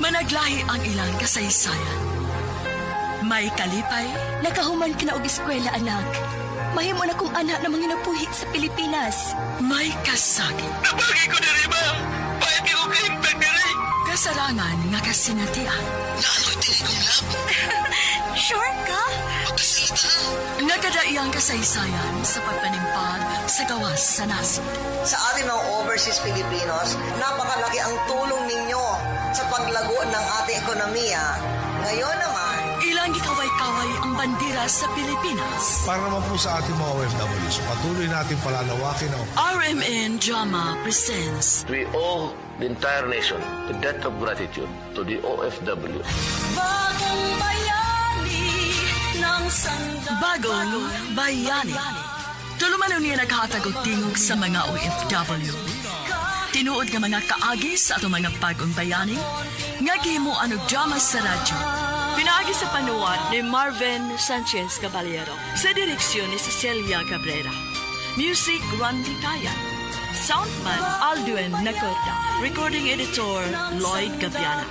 Managlahi ang ilang kasaysayan. May kalipay, Nakahuman ka na og eskwela, anak. Mahimo na kong anak na manginabuhi sa Pilipinas. May kasakit. Nabagay ko diri ba? Pahit ko kahimpag diri. Kasarangan nga kasinatian. Naaloy tinigong lab. Sure ka? Pagkasalita. Nagkadaiyang kasaysayan sa pagpanimpag sa gawas sa nasod. Sa ating mga overseas Filipinos, napakalaki ang tulong ninyo sa paglago ng ating ekonomiya. Ngayon naman, Ilang gikaway-kaway ang bandera sa Pilipinas. Para naman po sa ating mga OFWs, patuloy natin palalawakin ang RMN Drama presents We owe the entire nation the debt of gratitude to the OFW. Bagong Bayani ng Bagong Bayani. Tulumanon niya naghatag og tingog sa mga OFW. Tinuod nga mga kaagi sa atong mga bagong bayani nga gihimuan og drama sa radyo. Pinaagi sa panuwat ni Marvin Sanchez Caballero sa direksyon ni Cecilia Cabrera. Music, Randy Tayan. Soundman, Aldwin Nacorda. Recording editor, Lloyd Gabiana.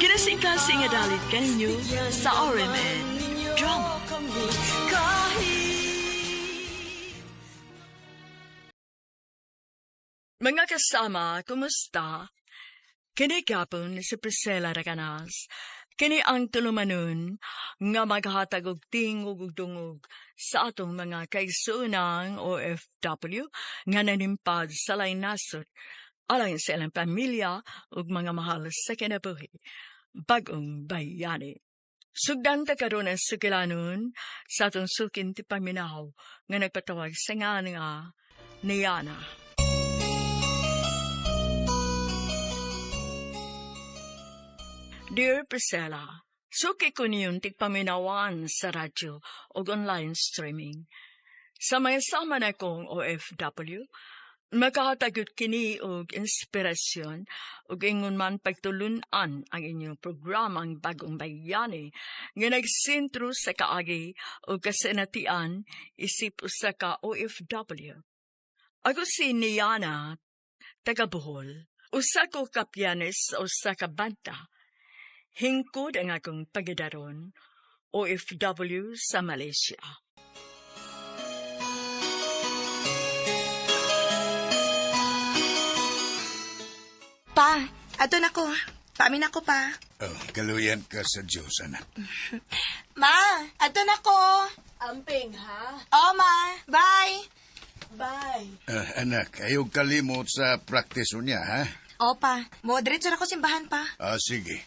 Kinasingkasing nga dalit kaninyo sa RMN Drama. Mga kasama, kumusta? Kini gapon si Priscilla Raganas. Kini ang tulumanon nga maghatag og tingog ug dungog sa atong mga kaigsuonang OFW nga nanimpad sa laing nasod alang sa ilang pamilya ug mga mahal sa kinabuhi. Bagong Bayani. Sugdan ta karon ang sukilanon sa atong sukin ti paminaw nga nagpatawag sa nga nga Niana. Dear Priscilla, suki ko niyong tigpaminawan sa radyo o online streaming. Sa mga sama na kong OFW, makahatagot kini og inspirasyon ug ingon man pagtulunan ang inyong programang Bagong Bayani nga nagsentro sa kaagi ug kasinatian isip usa ka OFW. Ako si Niana, taga Bohol. Usa ko ka pianist sa usa ka banda. Hingkod ang akong pagidaron, OFW sa Malaysia. Pa, ato na ko. Paamin ako pa. Oh, kaluyan ka sa Diyos, anak. Ma, ato na ko. Amping, ha? Oh, ma. Bye. Bye. Ah, anak, ayaw kalimot sa practice niya, ha? O, pa. Mo, diretso na ko simbahan pa. Ah, sige.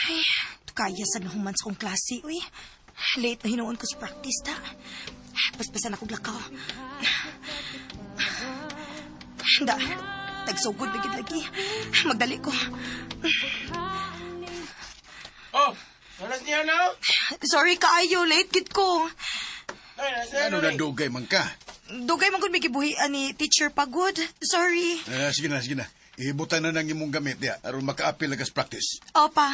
Ay, kaya sa nahuman sa kong klase, uy. Late na hinuon ko sa practice, ta. Paspasan akong lakaw. Da, tagsugod na gid lagi. Magdali ko. Oh, alas niya na. Sorry kaayo, late gid ko. Ay, nasa Ano na dugay man ka? Dugay man gud may gibuhian ni Teacher Pagod. Sorry. Ah, sige na, sige na. Ibutan na nang imong gamit diya aron makaapil na kas practice. Opa.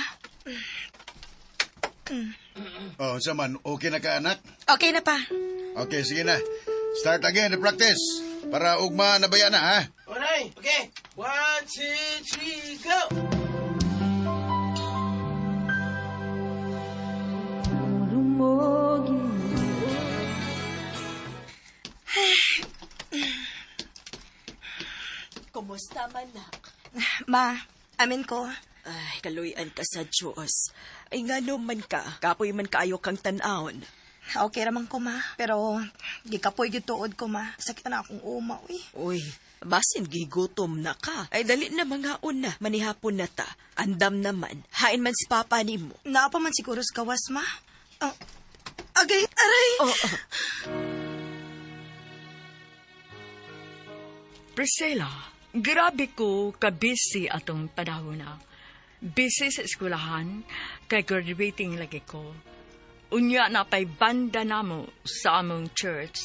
Oh, unsa man, okay na ka, anak? Okay na pa. Okay, sige na. Start again the practice. Para ugma na ba yan, ha? Alright, okay. 1, 2, 3, go! Kumusta man, nak? Ma, amin ko. Ay, kaluyan ka sa Diyos. Ay, ngano man ka, kapoy man kaayo kang tan-awon. Okay raman ko, ma. Pero, gikapoy gyud tuod ko, ma. Sakit na akong uma, uy. Uy, basin gigutom na ka. Ay, dali na mga una, manihapon na ta. Andam naman, hain man si papa nimo. Naa pa man siguro sa gawas, ma. Oh, agay, aray! Oh, oh. Priscilla, grabe ko ka-busy atong panahon na. Busy sa eskwelahan, kay graduating lagi ko. Unya na pa'y banda namo sa among church.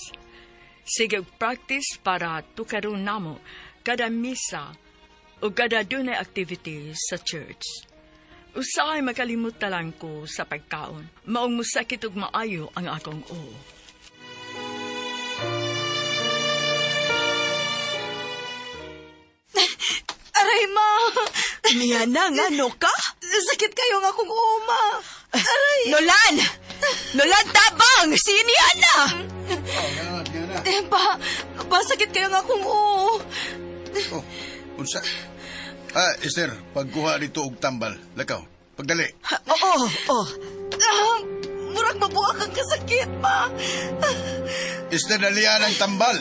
Sige og practice para tukaron namo kada misa o kada dunay activity sa church. Usahay makalimot na lang ko sa pagkaon. Maong musakit og maayo ang akong ulo. Niana, nga no ka? Sakit kayo nga akong uma. Aray! Nolan! Nolan, tabang! Si Niana! Eh, pa, pa, sakit kayo nga akong oo. Oh, unsa? Ah, Esther, pagkuha dito og tambal. Lakaw, pagdali. Oo, oo. Ah, murag mabuak ang kasakit, ma. Esther, dalian ang tambal.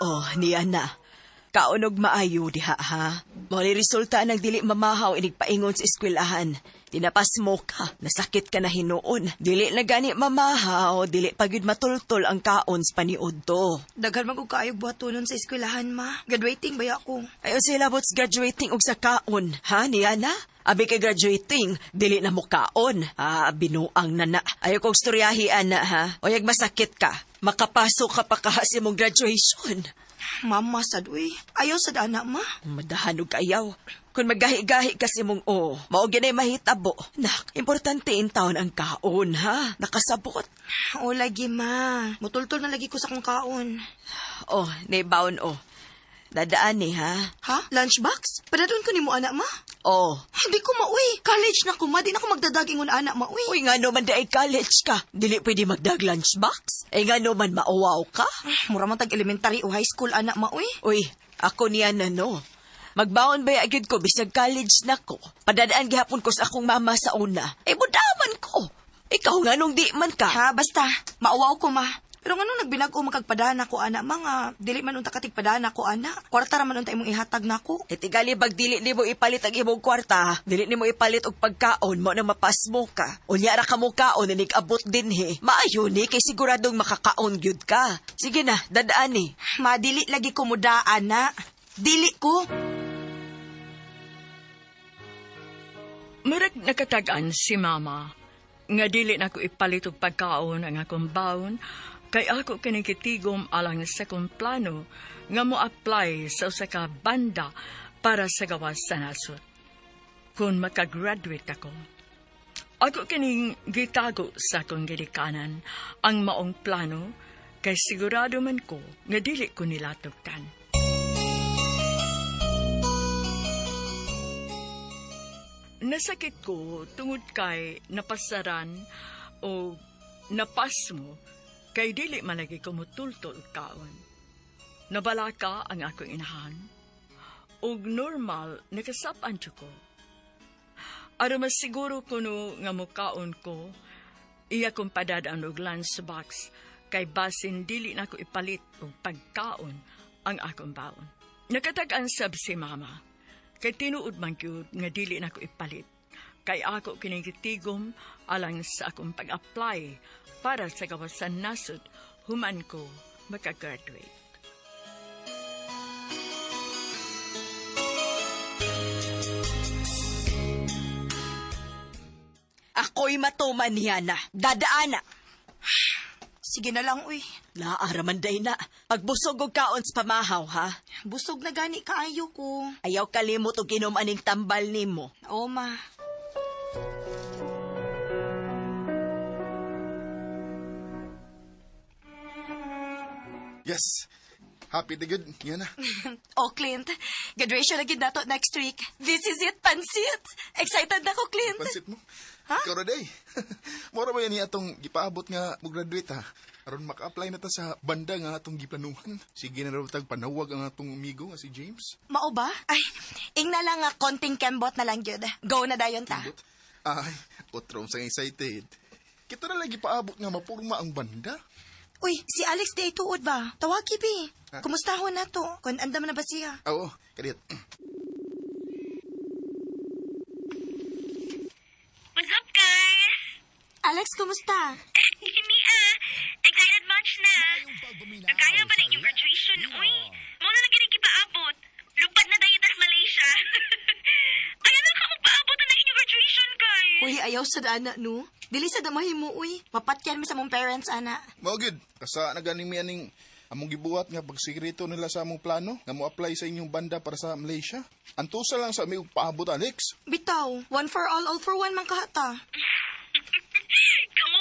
Oh, Niana. Kaunog maayo diha ha. Mao ni resulta ng dili mamahaw inig paingon sa eskwelahan. Tinapas mo ka, nasakit ka na hinuon. Dili na gani mamahaw, dili pa gyud matultol ang kaon sa paniud to. Daghan man ko kaayog buhatonon sa eskwelahan, ma. Graduating ba ako? Ayon sila bots graduating og sa kaon, ha, Niana? Abi kay graduating, dili na mo kaon. Ah, binuang na na. Ayaw kong storyahi, ana, ha? Oyag masakit ka. Makapasok ka pa kaha sa imong graduation. Mama, sad, uy. Ayaw sad, ana, ma. Madahan og ayaw. Kung magahi-gahi ka sa imong o, mao ginay mahitabo. Nak, importante in taon ang kaon, ha? Nakasabot. O, lagi, ma. Mutultol na lagi ko sa kong kaon. Oh, naibaon o. Dadaan ni, ha? Ha? Lunchbox? Padadon ko ni mo, anak, ma? Oh. Hindi ko mauwi. College na ko, ma. Di na ko magdadaging un anak, ma. Uy. Uy, nga naman di ay college ka. Dili pwede magdag lunchbox. Eh nga naman mauwaw ka. Mura man tag elementary o high school, anak, ma. Uy. Uy, ako niya na no. Magbaon ba agad ko bisag college na ko. Padadaan gihapon ko sa akong mama sa una. Eh budaman ko. Ikaw nga nung di man ka. Ha, basta. Mauwaw ko, ma. Pero ngano nagbinag-o magkagpadaan ako, anak, ma, nga. Dili man unta katigpadaan ako, anak. Kwarta ra man unta imong ihatag nako. E tigali bag dili nimo ipalit ang imong kwarta, dili nimo ipalit og pagkaon mo nang mapasmo ka. Unya ra ka mo kaon inig abot dinhi. Maayo ni kay siguradong makakaon gyud ka. Sige na, dadaan ni. Ma, dili lagi ko mudaan, na. Dili ko. Murag nakatag-an si mama. Nga dili na ko ipalit og pagkaon ang akong baon, kay ako kining kitigom alang sa akong plano nga mo apply sa usa ka banda para sa gawas sa nasod. Kung makagraduate ako. Ako kining gitago sa akong gidikanan ang maong plano kay sigurado man ko nga dili ko nilatugtan. Nasakit ko tungod kay napasaran o napasmo kay dili man lagi ko mutultol kaon. Nabalaka ang akong inahan ug normal nakasapan ko. Aron masiguro kuno nga mukaon ko, iya kong padadaan og lunchbox kay basin dili na ko ipalit og pagkaon ang akong baon. Nakatag-an sab si mama, kay tinuod man gyud nga dili na ko ipalit. Kay ako kining gitigom alang sa akong pag-apply para sa gawasan nasod human ko makagraduate. Ako'y matuman niya na. Dadaan na. Sige na lang, uy. Naaraman day na. Pagbusog og kaon sa pamahaw, ha? Busog na gani kaayo ko. Ayaw kalimot og inom aning tambal nimo. O, ma. Yes. Happy to good. Yan na. Oh, Clint. Graduation na gid nato next week. This is it, pansit. Excited na ko, Clint. Pansit mo. Ha? Ikaw ra day. Mora ba yan atong gipaabot nga mo-graduate ha? Aron maka-apply na ta sa banda nga atong giplanuhan. Sige na raw tag panawag ang atong amigo nga si James. Mao ba? Ay, ingna lang nga konting kembot na lang gyud. Go na dayon ta. Kembot? Ay, otro sa excited. Kita na lagi paabot nga mapurma ang banda. Uy, si Alex di ay tuod ba? Tawagi bi. Kumustahon na to? Kung andam na ba siya? Oo, kadiyot. What's up, guys? Alex, kumusta? Mia, excited much na. Nagkaya ba na inyong graduation? Uy, mo na lang paabot. Lupad na dayo tas Malaysia. Ayaw na ka magpaabot na inyong graduation, guys. Uy, ayaw sad ana no. Dili sad mahimo uy. Mapatyan mi sa mong parents ana. Mao gyud, kasa na gani mi aning among gibuhat nga pagsikrito nila sa among plano nga mo-apply sa inyong banda para sa Malaysia. Antusa lang sa mi og paabot, Alex. Bitaw, one for all, all for one man kahata. Kamu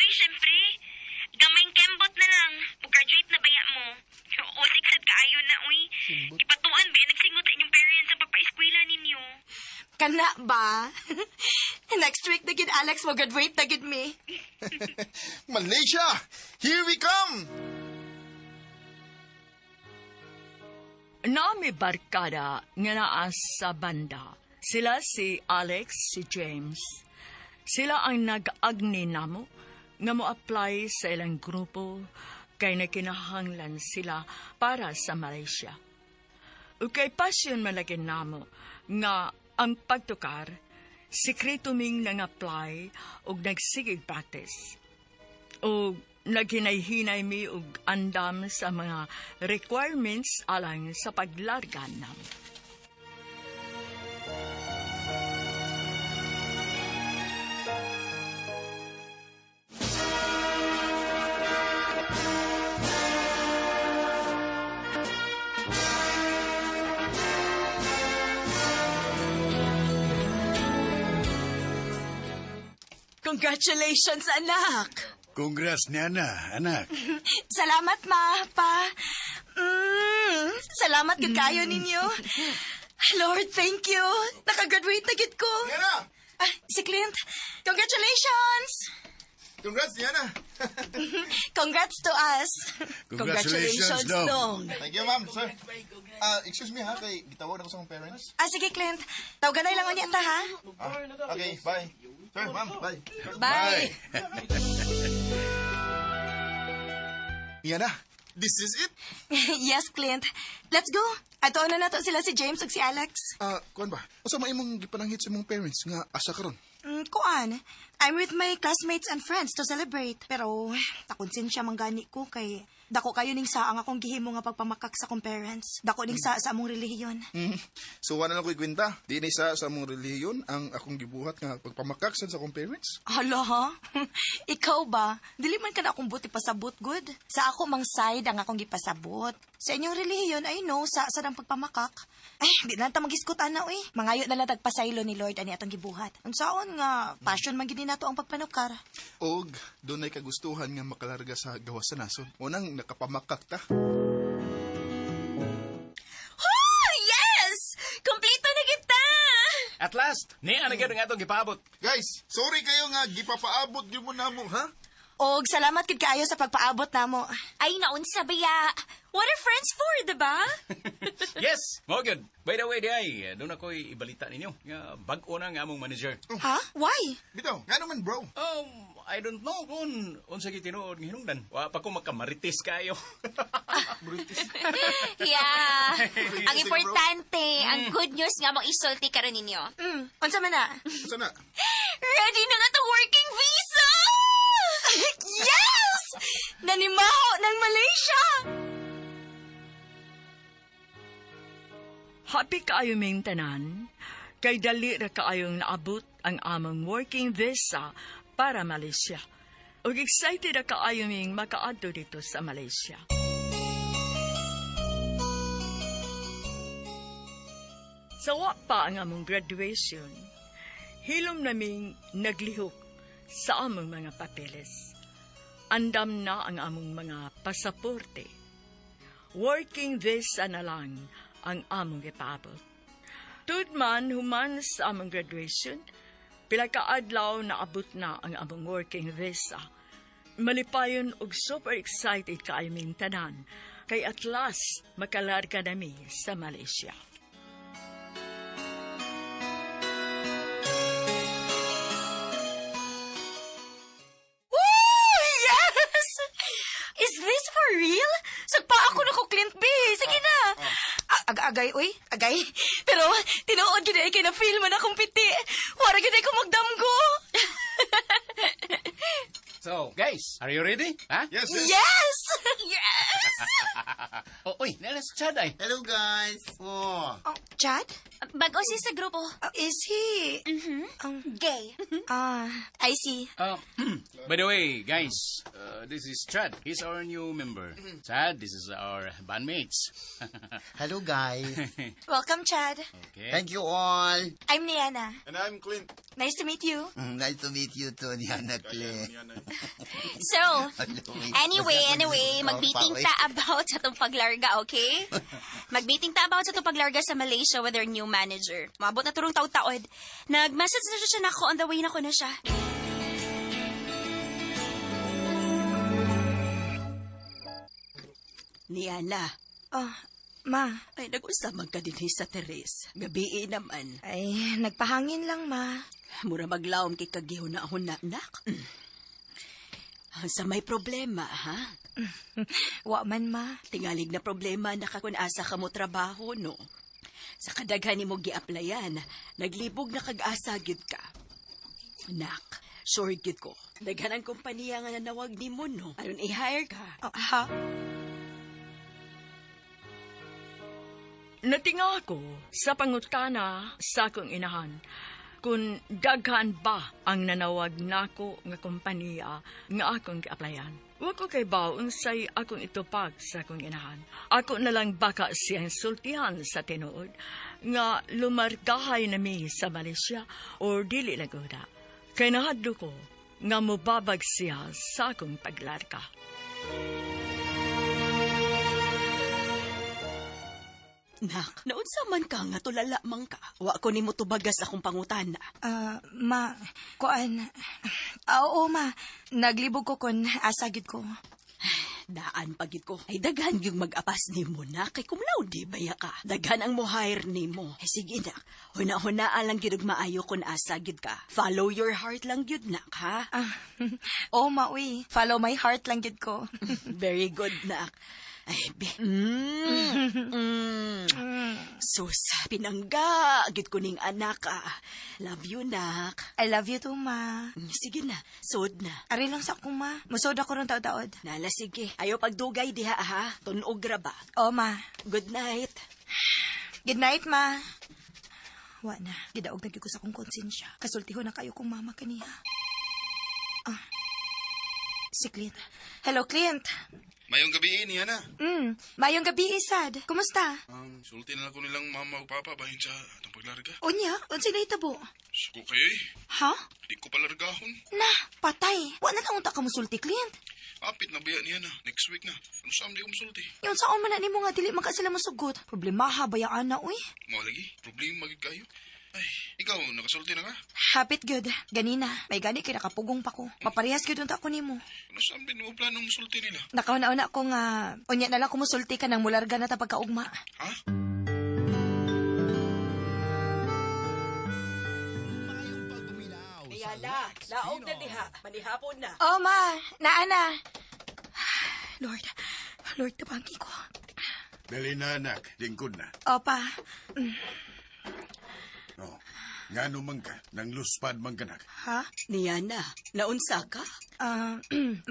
Uy, syempre. Gamayng kembot na lang. Mo-graduate na baya mo? O, sad kaayo na, uy. Ipatuan ba, nagsingot inyong parents sa papaeskwela ninyo. Kana ba? Next week na gid, Alex, mo graduate na gid mi. Malaysia! Here we come! Nami barkada nga naa sa banda. Sila si Alex, si James. Sila ang nag-agni namo nga mo apply sa ilang grupo kay nakinahanglan sila para sa Malaysia. Ug kay passion man lagi namo nga ang pagtukar, sikreto ming nang-apply ug nagsigig practice. O naghinay-hinay mi og andam sa mga requirements alang sa paglarga namo. Congratulations, anak! Congrats niana, anak. Salamat, ma, pa. Salamat gid kayo ninyo. Lord, thank you. Nakagraduate na gid ko. Niana! Ah, si Clint, congratulations! Congrats, Niana! Congrats to us. Congratulations, Dong. Thank you, ma'am, sir. Ah, excuse me ha, kay gitawag na ko sa akong parents. Ah, sige, Clint. Tawagan na lang unya ta, ha? Ah, okay, bye. Sir, ma'am, bye. Bye. Niana, this is it. Yes, Clint. Let's go. Ato na nato sila si James ug si Alex. Ah, kuan ba? Unsa man imong gipananghit sa imong parents nga asa karon? Kuan, I'm with my classmates and friends to celebrate. Pero, takonsensya man gani ko kay dako kayo ning saa ang akong gihimo nga pagpamakak sa akong parents. Dako ning saa sa among relihiyon. So wala na ko'y kwenta. Di ni sa among relihiyon ang akong gibuhat nga pagpamakak sad sa akong parents. Hala ha? Ikaw ba? Dili man ka na akong buti pasabot, good. Sa ako mang side ang akong gipasabot. Sa inyong relihiyon, I know, sa ang pagpamakak. Ay, di na ta magiskot ana, uy. Mangayo na lang tagpasaylo ni Lord ani atong gibuhat. Unsaon nga, passion man gid ni nato ang pagpanukar. Og dunay kagustuhan nga makalarga sa gawas sa nasod. Unang nakapamakak ta. Oh, yes! Kompleto na kita! At last, ni ana gyud ang atong gipaabot. Guys, sorry kayo nga gipapaabot gyud mo namo, ha? Og salamat gid kaayo sa pagpaabot namo. Ay, naunsa baya. What are friends for, diba? Yes, mao gyud. By the way, di ay, doon ako'y ibalita ninyo nga bag-o na nga among manager. Ha? Why? Bitaw, ngano man, bro? I don't know kung unsa gyud tinuod nga hinungdan. Wa pa ko makamarites kayo. Yeah. Ang importante, ang good news nga mong isulti karon ninyo. Unsa man na? Unsa na? Ready na nga tong working visa! Yes! Nanimaho ng Malaysia! Happy kaayo ming tanan, kay dali ra kaayong naabot ang among working visa para Malaysia. Ug excited ra kaayo ming makaadto dito sa Malaysia. Sa wa pa ang among graduation, hilom naming naglihok sa among mga papeles. Andam na ang among mga pasaporte. Working visa na lang ang among gipaabot. Tud man human sa among graduation, pila ka adlaw naabot na ang among working visa. Malipayon og super excited kaayo ming tanan kay at last makalarga nami sa Malaysia. Woo! Yes! Is this for real? Sagpa ako na ko, Clint B. Sige na. Agay, uy. Agay. Pero, tinuod gid ay kay na feel man akong piti. Wara gid ay ko magdamgo. So, guys, are you ready? Ha? Yes, yes. Yes! Yes! Oh, uy, nala si Chad ay. Hello, guys. Oh. Oh, Chad? Bago siya sa grupo. Oh, is he... Gay. Ah, I see. By the way, guys, this is Chad. He's our new member. Chad, this is our bandmates. Hello, guys. Welcome, Chad. Okay. Thank you all. I'm Niana. And I'm Clint. Nice to meet you. Nice to meet you too, Niana Clay. So, anyway, mag-meeting ta about sa itong paglarga, okay? Mag-meeting ta about sa itong paglarga sa Malaysia with our new manager. Maabot na turong taod-taod. Nag-message na siya nako on the way na ko na siya. Niana. Oh, ma. Ay, nag-unsa man ka dinhi sa Teres. Gabii naman. Ay, nagpahangin lang, ma. Mura maglawom kay kagihuna-huna, nak. Sa may problema, ha? Wa man, ma. Tingalig na problema nakakun-asa ka mo trabaho, no? Sa kadaghan nimo gi-applyan, naglibog na kag-asa gyud ka. Nak, sure gyud ko. Daghan ang kompanya nga nanawag nimo, no? Aron i-hire ka. Oh, ha? Natinga ko sa pangutana sa akong inahan kung daghan ba ang nanawag nako nga kompanya nga akong giaplayan. Wa ko kay ba unsay akong itupag sa akong inahan. Ako na lang baka siyang sultihan sa tinuod nga lumargahay nami sa Malaysia or dili lang gud. Kay nahadlo ko nga mubabag siya sa akong paglarga. Nak, naunsa man ka nga tulala man ka. Wa ko nimo tubagas akong pangutana. Ma, kuan. Oo, ma. Naglibog ko kun asa gid ko. Daan pagid ko. Ay daghan yung mag-apas nimo na kay cum laude baya ka. Daghan ang mo-hire nimo. Ay sige nak, huna-hunaan lang gyud og maayo kun asa gyud ka. Follow your heart lang gyud nak, ha? Oo, ma, uy. Follow my heart lang gyud ko. Very good nak. Ay, be. Sus, pinangga. Gid ko ning anak, ah. Love you, nak. I love you too, ma. Sige na, sod na. Ari lang sa akong, ma. Musod ako ron taod-taod. Nala, sige. Ayaw pagdugay diha, ha? Tunog ra ba? Oo, ma. Good night. Good night, ma. Wa na. Gidaog na gyud ko sa akong konsensya. Kasultiho na kayo kong mama kaniya. Ah. Si Clint. Hello, Clint. Mayong gabi, Niana. Mayong gabi, Isad. Kumusta? Sulti na lang ko nilang mama ug papa bahin sa atong paglarga. Unya, unsay nahitabo? Suko kayo eh. Ha? Di ko palargahon. Na, patay. Wa na lang unta ka musulti, Clint. Apit na biya niya na. Next week na. Ano saan di ko musulti? Yung saon man na nimo nga dili man ka sila musugot. Problemaha bayaan na, uy. Mao lagi, problema gyud kayo. Ay, ikaw, nakasulti na ka? Hapit good. Ganina, may gani kay nakapugong pa ko. Maparehas gyud unta ko nimo. Ano saan din mo planong musulti nila? Nakauna-una ko nga unya na lang kumusulti ka nang mularga na ta pagkaugma. Ha? Niana, laog na diha. Manihapon na. Oh, ma, naa na. Lord, Lord, tabangi ko. Dali na, anak. Lingkod na. Opa. Oh. Ngano man ka, nang luspad man ka, nak. Ha? Niana, naunsa ka?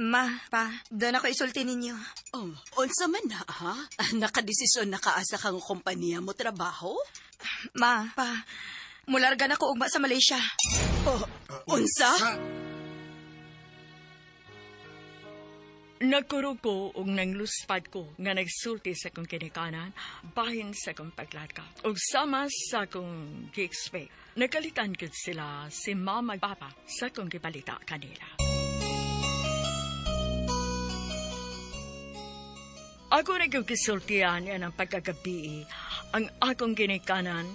Ma, pa, doon ako isulti ninyo. Oh, unsa man na, ha? Nakadesisyon na ka asa kang kompanya mo trabaho? Ma, pa, mularga na ko ugma sa Malaysia. Oh, unsa? Nagkurog ko og nangluspad ko nga nagsulti sa akong kinikanan bahin sa akong paglarga. Og sama sa akong gi-expect, nagkalitan gud sila si mama ug papa sa akong gibalita kanila. Ako rin yung gisultian yan ang pagkagabi ang akong ginikanan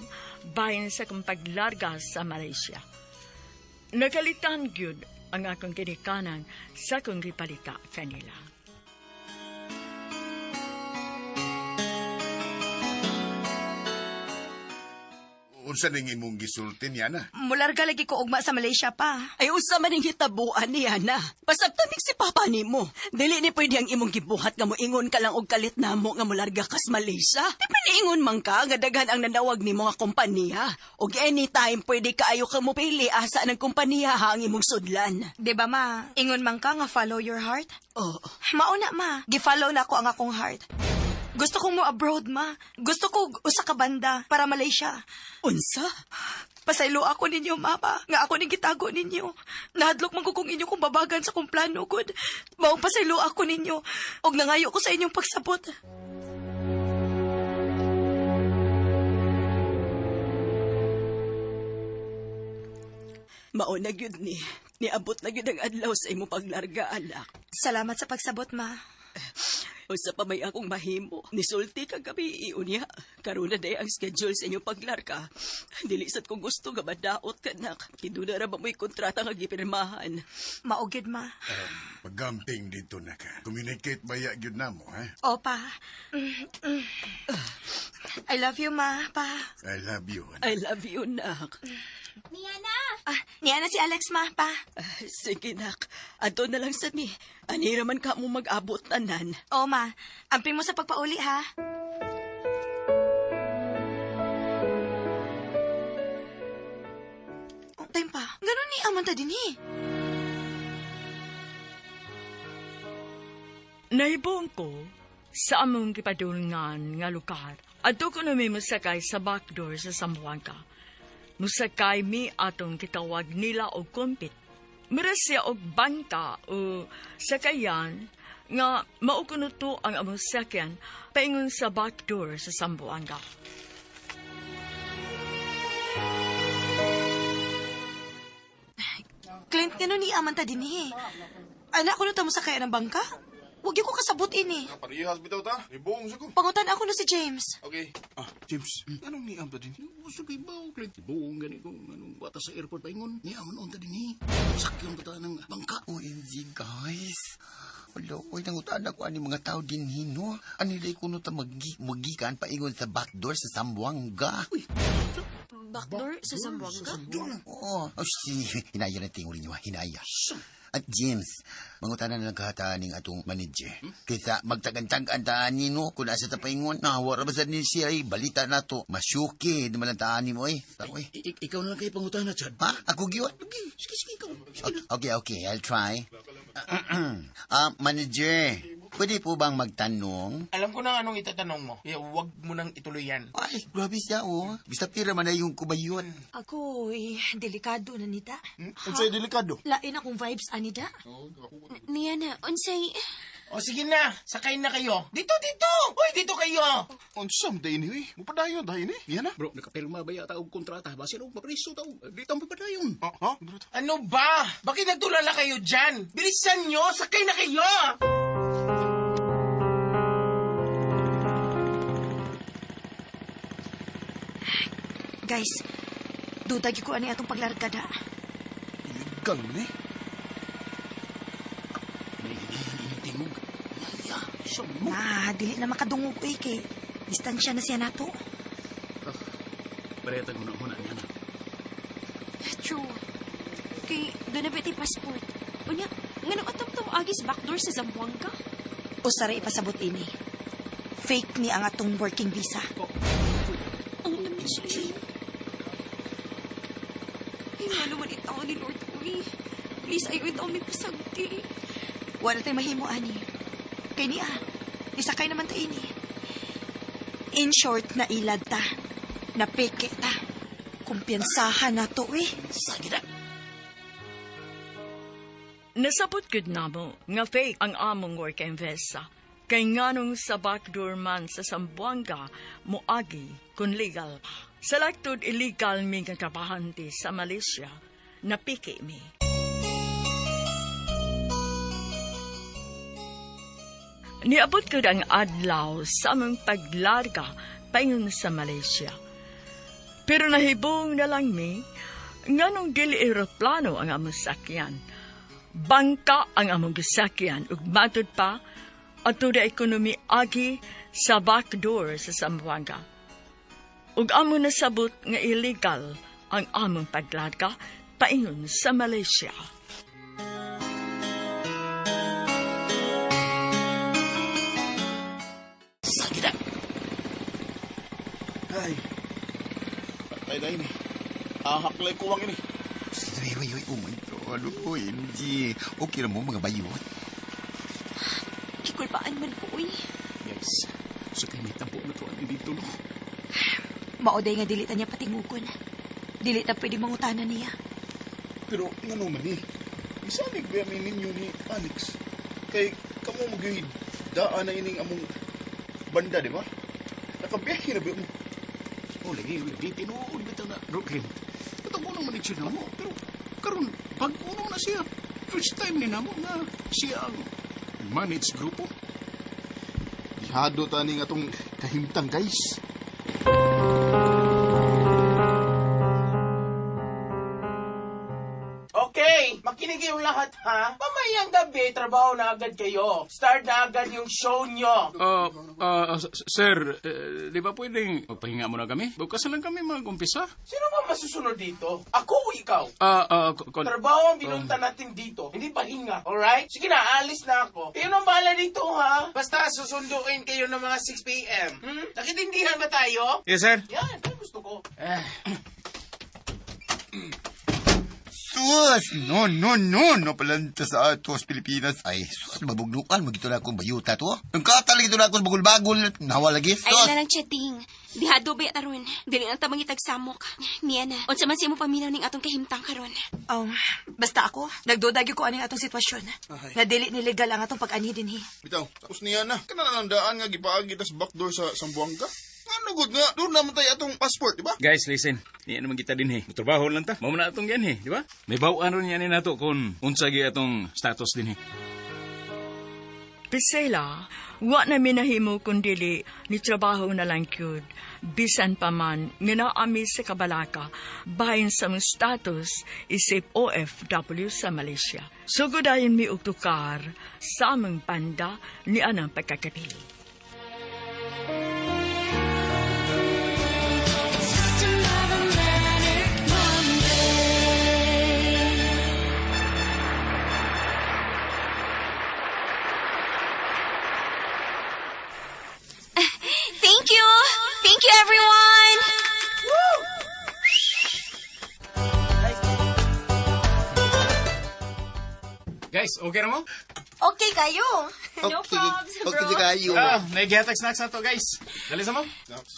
bahin sa akong paglarga sa Malaysia. Nagkalitan gyud ang akong ginikanan sa akong gipalita kanila. Unsa ning imong gisulti niya na? Mularga lagi ko ugma sa Malaysia pa. Ay, unsa man ning hitabuan niya na. Pasabtamig si papa nimo. Dili ni pwede ang imong gibuhat nga moingon ka lang og kalit namo nga mularga kas Malaysia. Di pa niingon man ka nga daghan ang nanawag nimo nga kompanya. Og anytime pwede kaayo ka mopili asa ng kompanya ha ang imong sudlan. Di ba ma, ingon man ka nga follow your heart? Oh. Mauna ma, gi-follow na ako ang akong heart. Gusto kong mo abroad, ma. Gusto ko usa ka banda para Malaysia. Unsa? Pasaylo ako ninyo, mama. Nga ako ning gitago ninyo. Nahadlok man ko kung inyo kong babagan sa kong plano, good. Maong pasaylo ako ninyo. Og nangayo ko sa inyong pagsabot. Mao na gyud ni. Niabot na gyud ang adlaw sa imong paglarga, anak. Salamat sa pagsabot, ma. Usa pa may akong mahimo. Nisulti kagabi unya. Karon na day ang schedule sa inyong paglarga. Dili sad ko gusto nga madaot ka, nak. Kiduna ra ba mo'y kontrata nga gipirmahan? Mao gyud, ma. Paggamping dito na ka. Communicate ba ya gyud namo, ha? Opa. I love you, ma, pa. I love you, anak. I love you, nak. Niana! Ah, niya na si Alex, ma, pa. Ah, sige, nak. Adto na lang sa ni. Anira man ka mo mag-abot tanan. O, ma. Amping mo sa pagpauli, ha? Oh, time pa. Ganun ni Amanda din, eh. Nahibong ko sa among gipadulngan nga lugar. Adto ko nami mosakay sa backdoor sa Zamboanga. Mosakay mi atong gitawag nila og kumpit. Mura siya og bangka o sakayan nga mao kuno to ang among sakyan paingon sa backdoor sa Zamboanga. Clint, ngano ni Amanda din, eh. Anak ko na tamo sa kaya ng bangka. Huwag yung ko kasabot ini. Parehas bitaw ta. Ibong sa ko. Pangutan ako no si James. Okay. Ah, James, anong ni Amta din? Gusto kay ba, Clint? Buong gani ko, anong wata sa airport paingon. Niya, man unta din eh. Sakyon pa ta ng bangka. OMG, guys. Wala, oy, nangutaan ako ani mga tao din hino. Anilay kuno ta magikan paingon sa backdoor sa Zamboanga. Uy, Backdoor sa Zamboanga? Oo. Oh, si, hinaya na tingulin niyo, hinaya. At James, mangutanan na lang kahataan ning atong manager. Kaysa magtagantag-an taan ni no, kung asa ta paingon, nawara ba sa ni siya ay balita na to. Masyuki, di man lang taan ni mo eh. Tao eh. Ikaw na lang kayo pangutana, Chad. Ha? Ako giwan? Sige, sige, ikaw. Okay, I'll try. Manager, pwede po bang magtanong? Alam ko na anong itatanong mo. Kaya huwag mo nang ituloy yan. Ay, grabe siya, oh. Basta pira man na yung kubayon. Ako, eh, delikado na nita. Unsay delikado? Lain akong vibes, anida. Niana, unsay... O sige na, sakay na kayo. Dito, dito! Hoy, dito kayo! Unsam day ni, uy. Mupadayon tayo ni. Yan na. Bro, nakapirma ba yata og kontrata? Basin og mapriso ta. Dito ang pagpadayon. Ah, ha? Ano ba? Bakit nagtulala kayo dyan? Bilisan nyo! Sakay na kayo! Guys, duda gyud ko ani atong paglargada. Gal ni. May hinayan inyong tingog. Yaya, sa mo. Ma, dili na makadungog oy kay distansya na siya nato. Parehata ko na huna niya na. True. Kay, doon na ba iti passport? Unya, nganong atong tumuagi sa backdoor sa Zamboanga? Usa ra ipasabot ini. Fake ni ang atong working visa. OMG. Ay, nga naman itaw ni Lord, uy. Please, ayaw itaw may pasagti. Wala tayo mahimo ani. Kay niya, isakay naman ta ini. In short, nailad ta. Napeke ta. Kumpiyansahan na to, eh. Sige na. Nasabot gud namo nga fake ang among working visa. Kay nganong sa backdoor man sa Zamboanga moagi kun legal pa. Sa laktod illegal mi nga trabahante sa Malaysia, napiki mi. Niabot gud ang adlaw sa among paglarga paingon sa Malaysia. Pero nahibong na lang mi nganong dili eroplano ang among sakyan. Bangka ang among gisakyan ug matud pa ato da ekonomi agi sa backdoor sa Zamboanga. Ug amo nasabot nga illegal ang among paglarga paingon sa Malaysia. Sige na. Ay. Patay na ini. Ahaklay ko ang ini. Uy, uy, uy, oh my God, OMG. Okay ra mo mga bayot. Kikulpaan man ko, uy. Guys, sa kay may tabo na to ang dito, no? Maoday nga dili ta niya patingugon. Dili ta pwede mangutana niya. Pero ngano man ni? Gisalig ba mi ninyo ni Alex? Kay kamo magyud daan na ining among banda, di ba? Nakabiyahe na ba mo? Oh, lagi, lagi, tinuod bitaw na, Brooklyn. Katong unang manager na mo, pero Karon bag-o na siya. First time ni namo nga siya ang manage grupo. Dihado ta ning atong kahimtang, guys. Okay, makinig kayong lahat ha. Mamayang gabi, trabaho na agad kayo. Start na agad yung show nyo. Sir, di ba pwedeng magpahinga muna kami? Bukas na lang kami mag-umpisa. Sino ba masusunod dito? Ako o ikaw? Trabaho ang binunta natin dito, hindi pahinga. Alright? Sige na, alis na ako. Kayo nang bahala dito ha. Basta susunduin kayo ng mga 6 p.m. Nakitindihan ba tayo? Yes, sir. Yan, yan gusto ko. Sus! No, no, no! Napalanta sa atos, Pilipinas. Ay, sus, mabugnukan. Magito na akong bayuta to. Ang katal, ito na akong bagul-bagul. Nawa lagi, sus! Ayaw na lang chatting. Dihado ba taron? Dili na ta mangitag samok. Niya na. Unsa man sa imo paminaw ning atong kahimtang karon? Basta ako, nagduda gyud ko aning atong sitwasyon. Ay. Nga dili ni legal ang atong pag-anhi dinhi. Bitaw, tapos niya na. Kana na daan nga gipaagi tas backdoor sa Sambuanga. Ano gud nga, doon naman tayo atong passport, di ba? Guys, listen. Niya naman kita din eh. Trabaho lang ta. Mao na atong yan eh, di ba? May bawaan ron yan nato kung unsa gyud atong status din eh. Priscilla, wa na minahimo kundili ni trabaho na lang kyud. Bisan pa man, nga naami sa kabalaka, bahin sa mong status isip OFW sa Malaysia. Sugudayon mi og tukar sa among banda ni anang pagkakapili. Thank you! Thank you, everyone! Woo! Guys, okay na mo? Okay kayo. No probs, bro. Okay kayo. Naghihatag snacks na to, guys. Dali sa mo.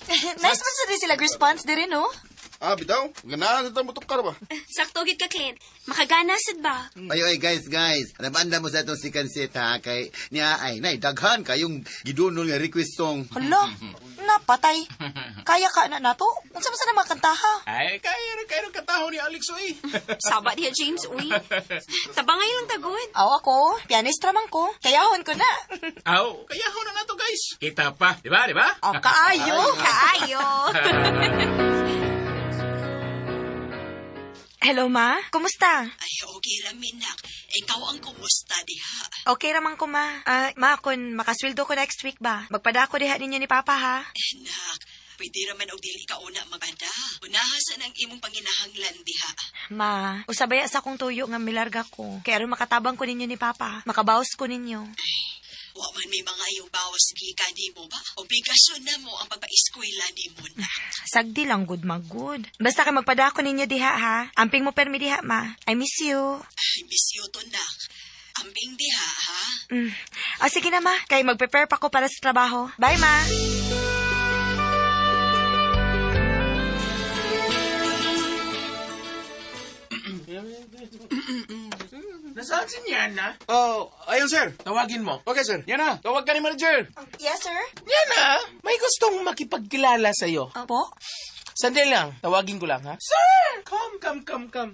Nice man sa din sila response din, no? Ah, bitaw. Ganahan sa tamo tukar ba? Sakto gid ka, Clint. Makagana sad ba? Ay, ay, guys. Nabanda mo sa itong second set, ha? Kay niya, ay, nay, daghan kayong gidunol nga request song. Hala, napatay. Kaya ka na nato? Unsa man sa na makantaha? Ay, kaya rin kayo kataho ni Alex, uy. Saba diha, James, uy. Tabangay lang tagod. Aw ako, pianist raman ko. Kayahon ko na. Aw, kayahon na nato, guys. Kita pa, di ba, di ba? Aw, kaayo. Kaayo. Hello, ma. Kumusta? Ay, okay ramin, nak. Ikaw ang kumusta diha? Okay raman ko, ma. Ma, kun makasweldo ko next week ba? Magpada ko diha ninyo ni Papa, ha? Nak, pwede raman og dili ka una magpada. Unaha sa nang imong panginahanglan diha. Ma, usabaya sa akong tuyo nga milarga ko. Kaya aron makatabang ko ninyo ni Papa. Makabawas ko ninyo. Wa man may mga iyong bawas gikan nimo ba? Obligasyon na mo ang pagpa-eskwela nimo na. Sagdi lang good magud. Basta kay magpada ko ninyo diha, ha? Amping mo permi diha, ma. I miss you. I miss you to, nak. Amping diha, ha? Ah, sige na, ma. Kay mag-prepare pa ko para sa trabaho. Bye, ma. Nasaan si Niana? Oh, ayun, sir. Tawagin mo. Okay, sir. Yana, tawag ka ni manager. Yes, sir? Niana, may gustong makipagkilala sa'yo. Opo? Sandali lang. Tawagin ko lang, ha? Sir! Come, come, come, come.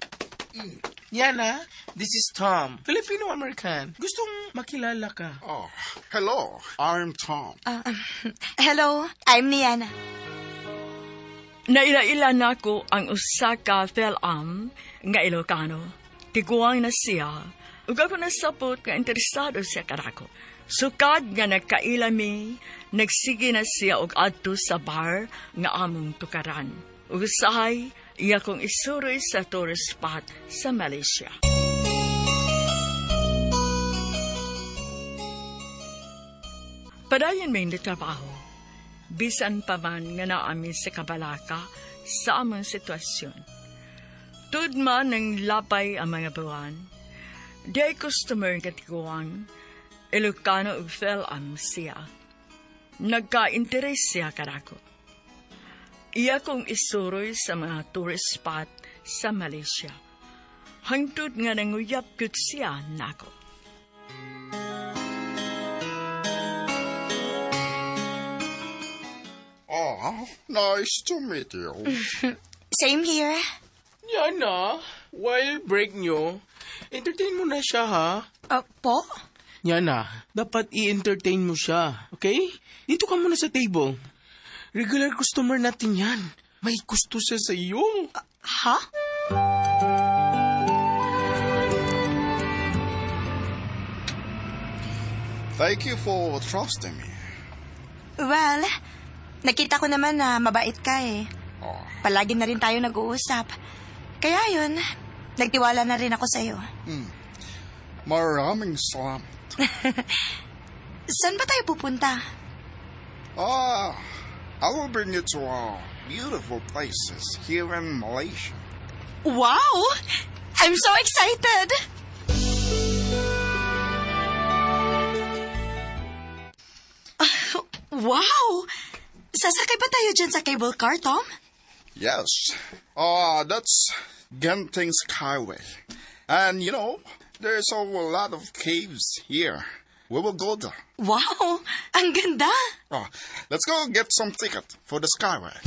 Niana, this is Tom. Filipino-American. Gustong makilala ka. Oh, hello. I'm Tom. Hello, I'm Niana. Naila-ila nako ang usa ka Phil-Am nga Ilocano. Tiguang na siya. Ug ako nasapot nga interesado siya kanako. Sukad nga nagkaila mi, nagsige na siya og adto sa bar nga among tukaran. Ug usahay, iya kong isuroy sa tourist spot sa Malaysia. Padayon may trabaho. Bisan pa man nga naami sa kabalaka sa among sitwasyon. Tudma ng lapay ang mga buwan. Di ay customer nga tiguang, Ilocano ug Phil-Am siya. Nagka-interes siya kanako. Iya kong isuroy sa mga tourist spot sa Malaysia. Hangtod nga nanguyap gyud siya nako. Oh, nice to meet you. Same here. Yan na. While break nyo, entertain mo na siya, ha? Po? Yan na. Dapat i-entertain mo siya, okay? Dito ka muna sa table. Regular customer natin yan. May gusto siya sa iyo. Ha? Thank you for trusting me. Well, nakita ko naman na mabait ka eh. Palagi na rin tayo nag-uusap. Kaya yun, nagtiwala na rin ako sa'yo. Maraming salamat. Saan ba tayo pupunta? Ah, I will bring you to beautiful places here in Malaysia. Wow! I'm so excited! Wow! Sasakay ba tayo dyan sa cable car, Tom? Yes. That's Genting Skyway. And you know, there's a lot of caves here. We will go there. Wow! Ang ganda! Ah, let's go get some ticket for the Skyway.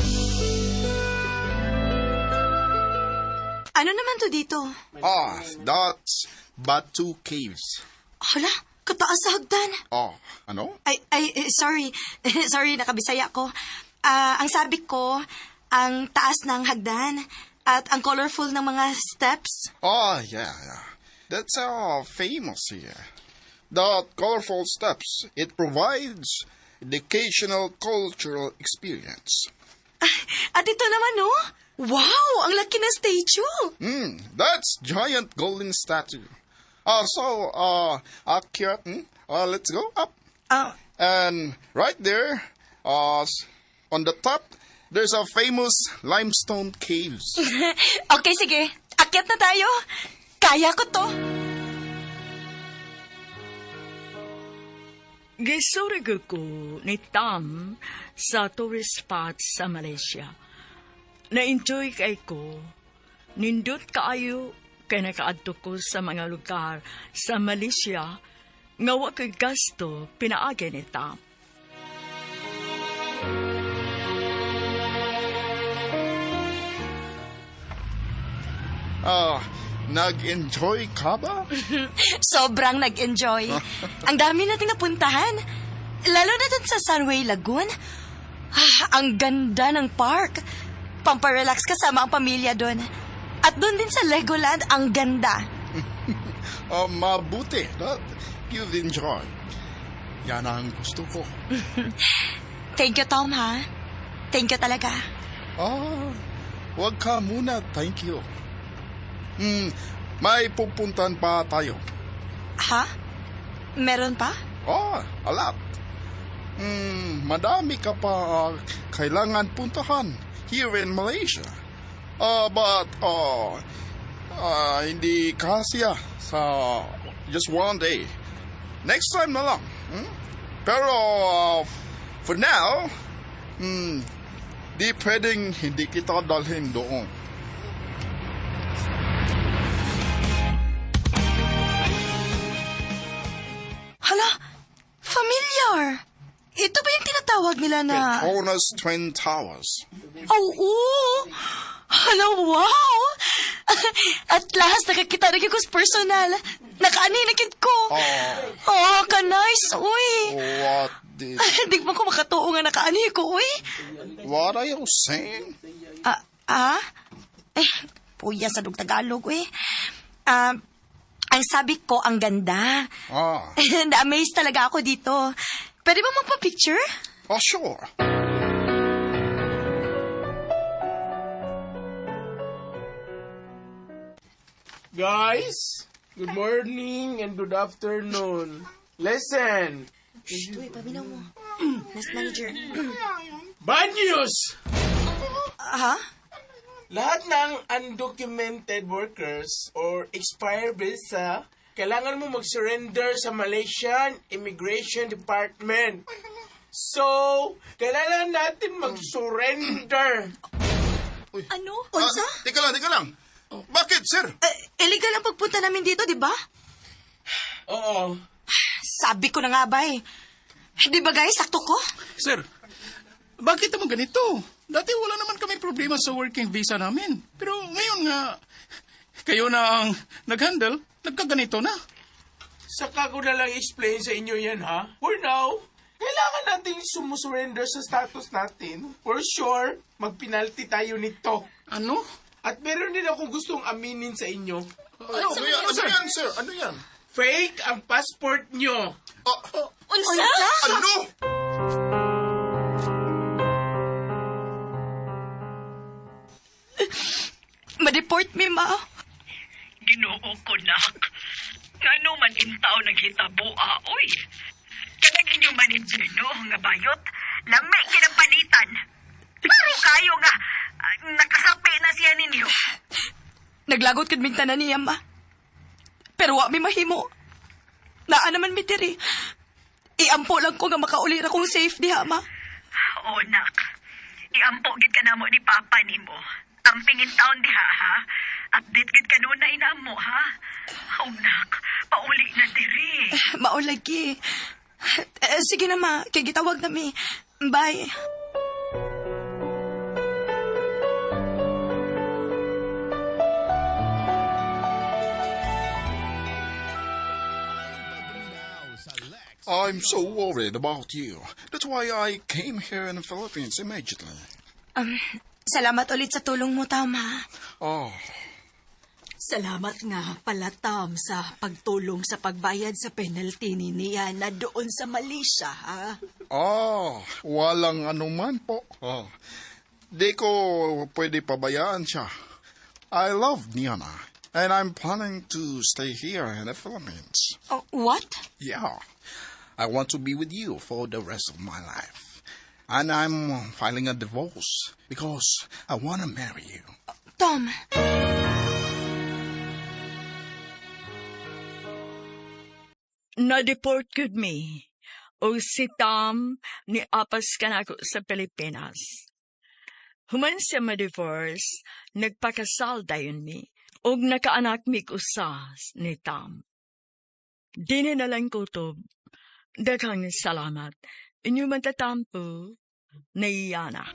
Ano naman to dito? Ah, that's Batu Caves. Hala, kataas sa hagdan. Oh, ano? Ay, eh, sorry. Sorry, nakabisaya ko. Ah, ang sabi ko, ang taas ng hagdan at ang colorful ng mga steps. Oh, yeah. That's famous here. The colorful steps. It provides educational cultural experience. At ito naman, no? Wow! Ang laki ng statue! That's giant golden statue. So, akyat, let's go up. And right there, on the top, there's a famous limestone caves. Okay, sige. Akyat na tayo. Kaya ko to. Gisuri ko ni Tom sa tourist spot sa Malaysia. Na-enjoy kay ko. Nindot kaayo kay nakaadto ko sa mga lugar sa Malaysia nga wa ko'y gasto pinaagi ni Tom. Ah, nag-enjoy ka ba? Sobrang nag-enjoy. Ang dami nating napuntahan. Lalo na dun sa Sunway Lagoon. Ah, ang ganda ng park. Pamparelax kasama ang pamilya dun. At dun din sa Legoland, ang ganda. Oh, mabuti that you've enjoyed. Yan ang gusto ko. Thank you, Tom, ha? Thank you talaga. Ah, wag ka muna, thank you. May pupuntahan pa tayo. Ha? Meron pa? Oh, a lot. Madami ka pa kailangan puntahan here in Malaysia. But hindi kasya sa just one day. Next time na lang. Pero for now, di pwedeng hindi kita dalhin doon. Hala, familiar. Ito ba yung tinatawag nila na... Petronas Twin Towers. Oo! Hala, wow! At last, nakakita na ko sa personal. Nakaani na gid ko. Oh, ka-nice, uy. What did... Di mo ko makatuo nga nakaani ko, uy. What are you saying? Ah, ah? Eh, puya sa dug Tagalog, uy. Ah, ang sabi ko, ang ganda. Ah. Na-amaze talaga ako dito. Pwede ba magpa-picture? Oh, sure. Guys, good morning and good afternoon. Listen, Shh, uy, paminaw mo. Nest manager. Bad news! Ha? Lahat ng undocumented workers or expired visa, kailangan mo mag-surrender sa Malaysian Immigration Department. So, kailangan natin mag-surrender. Ano? Unsa? Ah, teka lang, teka lang. Bakit, sir? Eh, illegal ang pagpunta namin dito, di ba? Oo. Sabi ko na nga ba eh. Di ba guys, sakto ko? Sir, Bakit naman ganito? Dati wala naman kami problema sa working visa namin. Pero ngayon nga, kayo na ang nag-handle, nagkaganito na. Saka ko na lang explain sa inyo yan, ha? For now, kailangan natin sumusurrender sa status natin. For sure, magpenalty tayo nito. Ano? At meron din akong gustong aminin sa inyo. Ano, ano, yan? Ano yan, sir? Ano yan? Fake ang passport nyo. Unsa? Ano? Ma-deport mi, ma. Ginoo ko, nak. Ngano man intaw naghitabo, oy. Kanang inyong manager, no, nga bayot. Lami kinang panitan. Klaro kayo nga, nakasapi na siya ninyo. Naglagot kid mig tanan niya, ma. Pero wa mi mahimo. Naa naman mi diri. Iampo lang ko nga makauli ra kong safe diha, ma. Oo, nak. Iampo gid ka namo ni Papa nimo. Ang pingin taon diha, ha? Update gid ka nunay namo, ha? Oh, nak. Pauli na diri. Mao lagi. Eh, sige na, ma. Kay gitawag na mi. Bye. I'm so worried about you. That's why I came here in the Philippines immediately. Salamat ulit sa tulong mo, Tom, ha? Oh, Salamat nga pala, Tam, sa pagtulong sa pagbayad sa penalty ni Niana doon sa Malaysia, ha? Ah, walang anuman po. Oh. Di ko pwede pabayaan siya. I love Niana, and I'm planning to stay here in the Philippines. Oh, what? Yeah, I want to be with you for the rest of my life. And I'm filing a divorce because I want to marry you. Tom. Na-deport gud mi. O si Tom ni apas kanako sa Pilipinas. Human siya ma-divorce, nagpakasal dayon mi. Og nakaanak mi usa ni Tom. Dini na lang kutob. Daghang salamat. Inyo man tatampo, Nayana.